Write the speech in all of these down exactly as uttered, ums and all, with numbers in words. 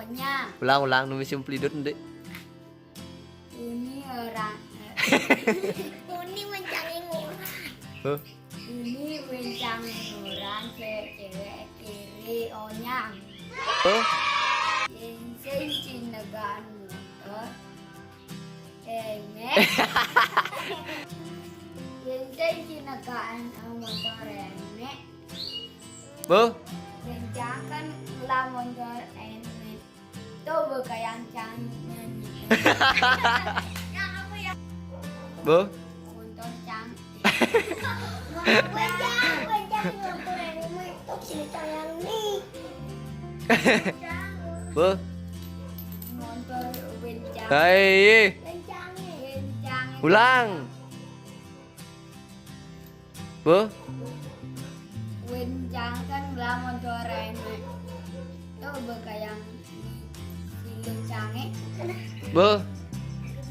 Onyang. Ulang, ulang, numis sing pelidut, Ndék. Uni orang. Uni wencangé ngurang. Huh? Uni wencangé ngurang, céwék kiri Onyang. Huh? Yén sing cinegaan montor. Émé. Yén sing cinegaan montor émé. Huh? Wencangkan lah montor émé. Tuh bekayang cang nyanyi. Huh? Montor cang. Wencang, wencang montor émé. Tuh sini sayang nih. Huh? Montor wencang. Hai. Wencangé. Wencangé. Ulang. Huh? Wencangkan lah montor émé. Tuh bekayang silih cangé. Huh?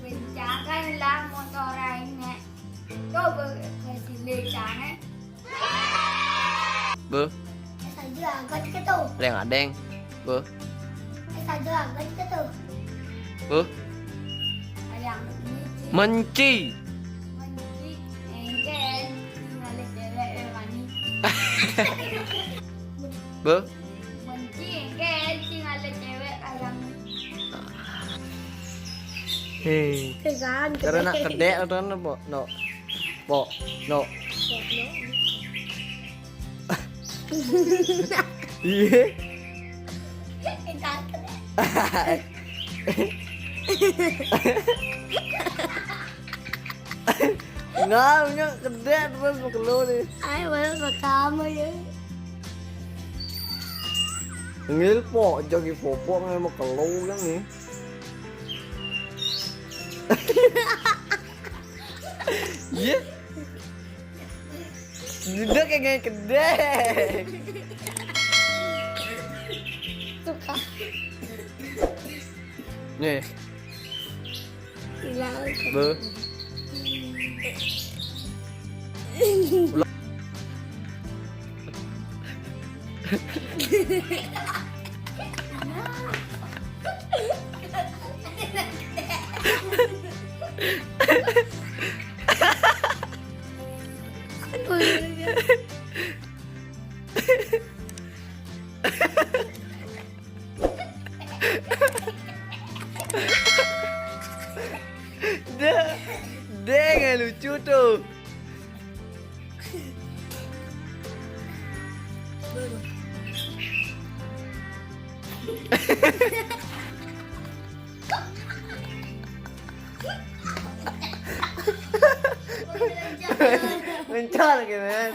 Wencangkan lah montor émé. Tuh bekayang silih cangé. Huh? Saja agak gitu. Adéng-adéng. Huh? Saja agak gitu. Huh? Ayang. Menci. Menci. Engken. Tinggal cewek ya, Fani. Huh? Menci engken, tinggal cewek ayang. Hei. Tegan. Karena kedék atau apa? No. Pok, no. Iya. Nggak, punya kedék terus mau keluar nih. Ayo, mana pertama ya? Ngil pok, jagi popok nggak mau keluar kan nih. Iya. Duduk kayak gaya kedék. Suka. Nih, Hilang. bu. Dia, dia nggak lucu tuh. Mencar gitu kan.